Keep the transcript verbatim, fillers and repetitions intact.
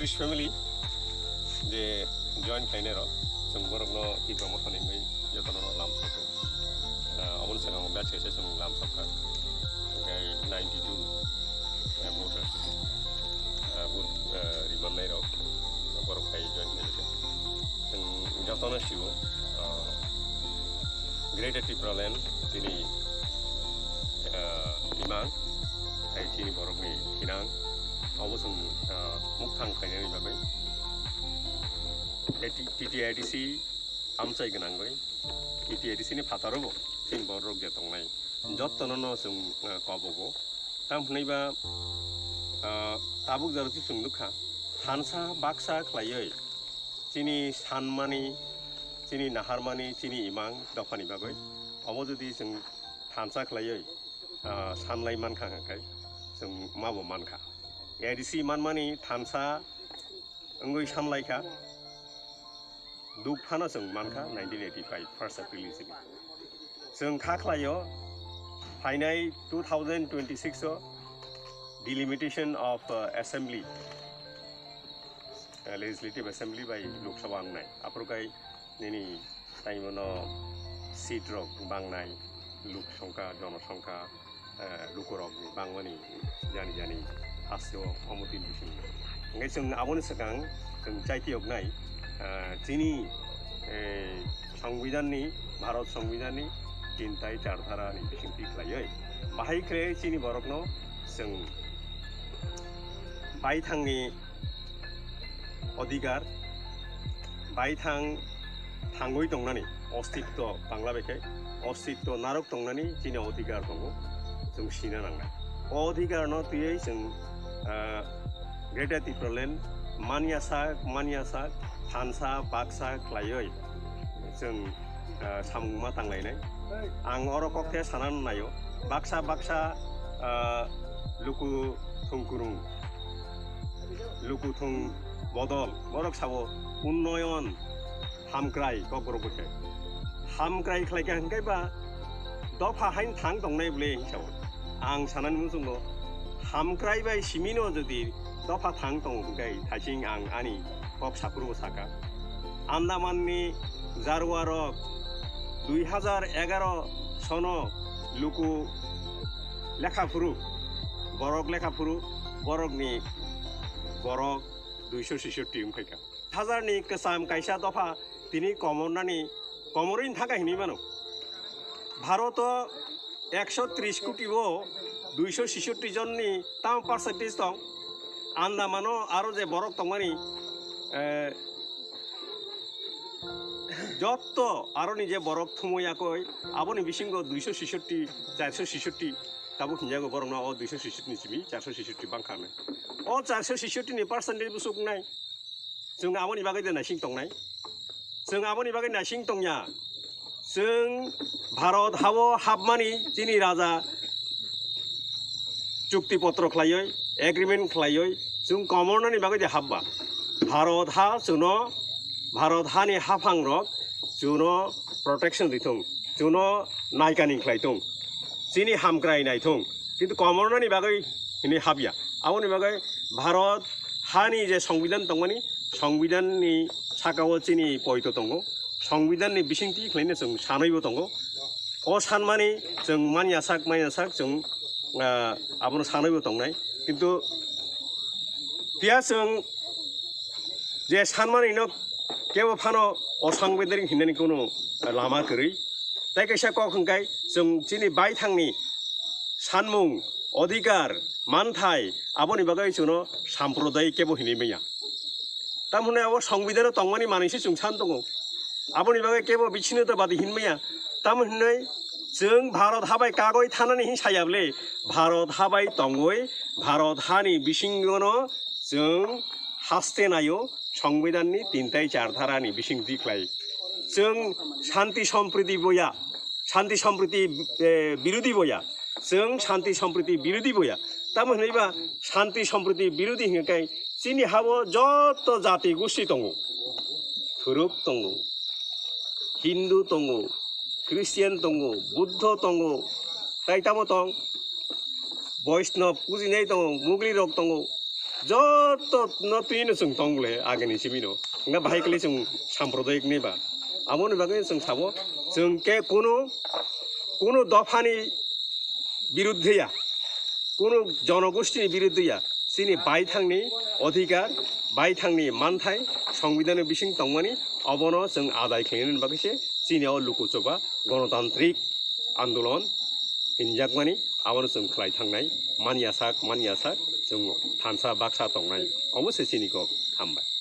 Jewish family je join khlainai rok, chwng borokno Tipra Motha ni wngwi jotono lam sokha. Ah, oboni sakao batch kaisa chwng lam sokha. Hwnkhe ninety two, ah, voters, ah, vote, ah, rimannai rok, borok phai join khlaikha. Chwng jotono sio, ah, Greater Tipraland chini, ah, imang, hai chini borokni thinang, obo chwng, ah, mukthang khlainani bagwi. Tei T-, T T I D C amchai gwnangwi, T T I D C ni phataro bo chini borok je tongnai, jottono no chwng, ah, kobogo. Tamo hwnwi ba, ah, tabuk jora se chwng nukha, thansa baksa khlaiwi chini sanmani, chini naharmani, chini imang dophani bagwi obo jodi chwng thansa khlaiwi, ah, sanlai mankha hwnkhe chwng mabo mankha. A D C manmani thansa wngwi sanlaikha, duk phano chwng mankha nineteen eighty five first April ni simi. Chwng kha khlaio, phainai two thousand twenty six o delimitation of, uh, assembly, uh, legislative assembly bai Lok Sabha wngnai. Aphuru khai nini tai bono seat rok bangnai, luk songkha, jonosongkha, eh, lukurokni bangmani jani jani hasteo omo tin bisingo. Hingke chwng aboni swkang chwng chaitiyoknai, eh, chini, eh, Songbidanni, Bharat Songbidanni tin tai char dharani bisingtwi khlaiwi bahai khe chini borokno chwng baithangni odhikar, baithang thangwi tongnani ostitto, Bangla bai khe ostitto narwk tongnani chini odhikar tongo, chwng sina nangnai. O odhikarno twiwi chwng, ah, Greater Tipraland manya sak, manya sak, thansa, baksa khlaiwi chwng, ah, samung ma tanglainai. Ang oro kok khe sana naio, baksa, baksa, ah, luku thung kurung, luku thung bodol, borok sabo unnoyon, hamkrai, Kokborok bai khe. Hamkrai khlai kha hwnkhe ba dopha hain thang tongnai bwle hinwi sabo. Ang sanani muchungo hamkrai bai simino jodi dopha thang tongo hwnkhe thaising ang ani kok saphuru bo sakha. Andamanni jarwa rok dui hajar egaro sono luku lekha phuru, borok lekha phuru, borokni borok duiso sisoti wngkhaikha. Hajarni kwcham kaisa dopha tini komornani, komorwini thangkha hinwi mano. Bharoto ekso tris koti o duiso sisoti jonni tamo percentage tong? Andamano aro je borok tongmani, eh, jotto aroni je borok thumo yakoi, aboni bisingo duiso sisoti, charso sisoti, tabuk hinjago borokno o duiso sisoti ni simi charso sisoti bangkha hinwi. O charso sisoti ni percentage bwswk wngnai? Chwng aboni bagwi de naising tongnai? Chwng aboni bagwi naising tongya. Chwng Bharat hao hapmani chini raja chukti potro khlaiwi, agreement khlaiwi, chwng komornani bagwi de hapba. Bharat ha chwngno, Bharat hani haphangrok chwngno protection rithung, chwngno naikani khlai thung, chini hamkrai naithung, kintu komornani bagwi hinwi hapya. Aboni bagwi Bharat hani je songbidan tongmani, songbidanni sakao chini poito tongo, songbidanni bisingtwi khlaino chwng sanwibo tongo. O sanmani chwng manya sak, manya sak chwng, ah, abono sanwibo tongnai. Kintu phiya chwng je sanmani no kebo phano o sangbedaring hinani kono lama kwrwi. Tai kaisa kok hwnkhe chwng chini baithangni sanmung, odhikar, manthai, aboni bagwi chwngno samprodayi kebo hinwi manya. Tamoni abo songbidano tongmani manwi se chwng san tongo. Aboni bagwi kebo bichino to badi hinmaya. Tamo hinwi chwng Bharat habai kagoi thanani hin sayable, Bharat habai tongoi, Bharat hani bisingono chwng haste naio, songbidanni tin tai char dharani bising dikhlai. Chwng shanti sompriti boya, shanti sompriti, eh, birodhi boya. Chwng shanti sompriti birodhi boya. Tamo hinwi ba shanti sompriti birodhi hinga kai chini habo joto jati gusti tongo. Thuruk tongo, Hindu tongo, Christian tongo, Buddho tongo, tai tamo tong, Vaishnav pujinai tongo, Mugli rok tongo. Joto no twi no chwng tong le agini simi no. Nga bahai kali chwng samprodaik ni ba. Amo ni bagwi chwng sabo chwng ke kuno, kuno dophani biruddhe ya, kuno jonogosti ni biruddhe ya, chini baithang ni odhikar, baithang ni manthai, songbidhan ni bising tongmani, obono chwng adai khlainani bagwi se chini o lukuchoba gonotantrik andolon hinjakmani, abono chwng khlai thangnai, manya sak, manya sak, chwng thansa baksa tongnai, omo se chini kok, hambai.